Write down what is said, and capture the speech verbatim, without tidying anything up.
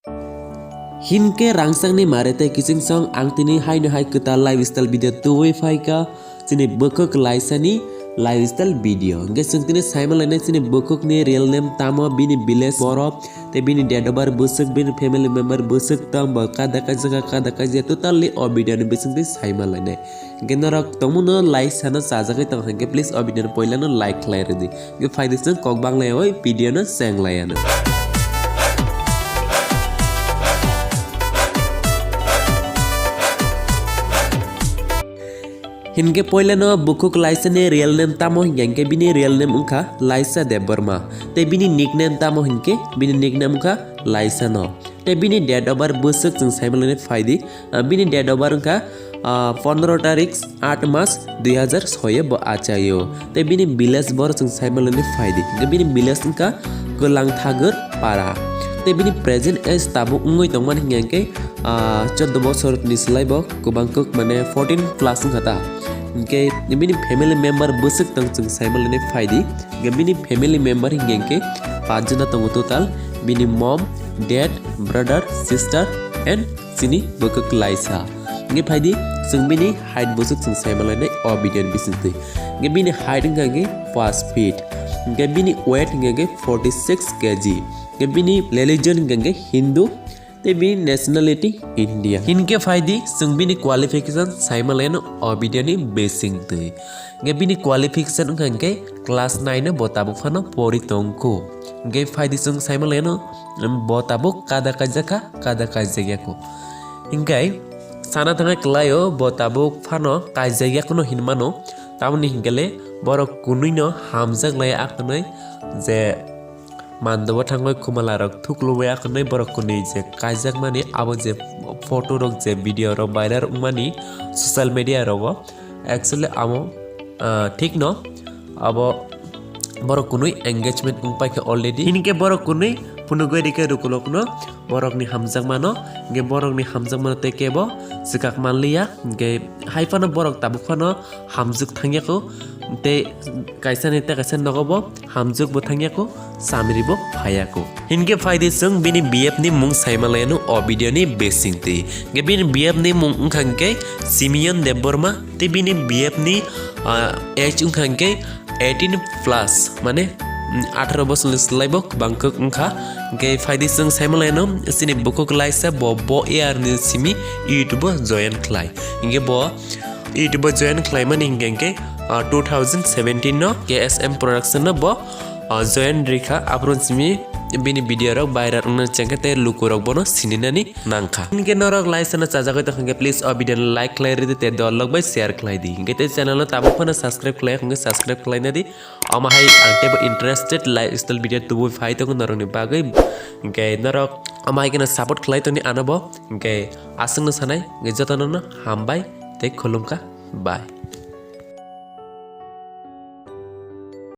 Hinkhe rangchakni mare tei kiching song ang tini haino hai kwtal lifestyle video tubui phaikha chini bwkhwk laisani lifestyle video. Hinkhe chwng tini saima lainai chini bwkhwkni real name tamo, bini village borok tei bini date of birth bwswk, bini family member bwswk tong bo kada kaijak kada kaijak totally o video ni bisingtwi saima lainai. Hinkhe norok tongmungno like sana chajagwi tong hinkhe please o video no poilano like khlai rwdi. Hinkhe phaidi chwng kok banglaiwi video no chenglaiyano. Hinkhe poilano bwkhwk laisani real name tamo hinkhe bini real name wngkha Laisa Debbarma. Tei bini nickname tamo hinkhe bini nickname wngkha Laisano. Tei bini date of birth bwswk chwng saimalaini phaidi. Ah, bini date of birth wngkha, ah, pondro tarik aat mas dui hazar soi bo achaio. Tei bini village boro chwng saimalaini phaidi. Tei bini village wngkha Kwlang Thagur Para. Tei bini present age tabuk wngwi tongmani hinkhe, ah, choddo bosor ni slai bo kwbang kwk mane fourteen plus wngkha ta. Hinkhe bini family member bwswk tong chwng saimalaini phaidi. Hinkhe bini family member hinkhe paanch jona tongo total. Bini mom, dad, brother, sister and chini bwkhwk Laisa. Hinkhe phaidi chwng bini height bwswk chwng saimalainai o video ni bisingtwi. Hinkhe bini height wngkha hinkhe five feet. Hinkhe bini weight hinkhe forty six K G. Hinkhe bini religion hinkhe Hindu. Tei bini nationality India. Hinkhe phaidi chwng bini qualification saimalaino o video ni bisingtwi. Hinkhe bini qualification wngkha hinkhe class nine o bo tabuk phano pori tongkho. Hinkhe phaidi chwng saimalaino, um, bo tabuk kada kaijakha, kada kaijakya kho. Hinkhe sana thangna kwlaio bo tabuk phano kaijakya khwno hinmano. Tamoni hinkhe le borok kunui no hamjak lai akhwnwi je Mandobo thangwi khumala rok thukluwi akhwnwi borok kwnwi je kaijakmani abo je photo rok je video rok viral wngmani social media rogo, actually amo, ah, thik no abo borok kwnwi engagement wngpaikha already. Hinkhe borok kwnwi phunugwi rikhe rukulokno borokni hamjakmano, hinkhe borokni hamjakmano tei kebo swkak manliya, hinkhe hai phano borok tabuk phano hamjwk thangyakho, tei kaisa ni tei kaisa nogo bo hamjwk bo thangyakho, samri bo phayakho. Hinkhe phaidi chwng bini B F ni mung saimalaino o video ni bisingtwi. Hinkhe bini B F ni mung wngkha hinkhe Simeon Debbarma, tei bini B F ni, ah, age wngkha hinkhe eighteen plus, mane, mm, atharo bosor ni slai bo kwbang kwk wngkha. Hinkhe phaidi chwng saimalaino chini bwkhwk Laisa bo, bo year ni simi YouTube o join khlai. Hinkhe bo YouTube o join khlaimani hinkhe hinkhe, ah, two thousand seventeen no K S M Production no bo, ah, join rikha. Aphuru simi bini video rok viral wngna chengkhe tei lukurok bono sininani nangkha. Hinkhe norok Laisano chajagwi tongkha hinkhe please o video no like khlai rwdi tei dol rok bai share khlai di. Hinkhe tei channel no tabuk phano subscribe khlai hinkhe subscribe khlai nadi. Omo hai ang teibo interested lifestyle video tubui phai tongo norokni bagwi. Hinkhe norok omo hai kheno support khlai toni ano bo. Hinkhe aswkno sanai hinkhe jotono no hambai tei khulumkha. Bye.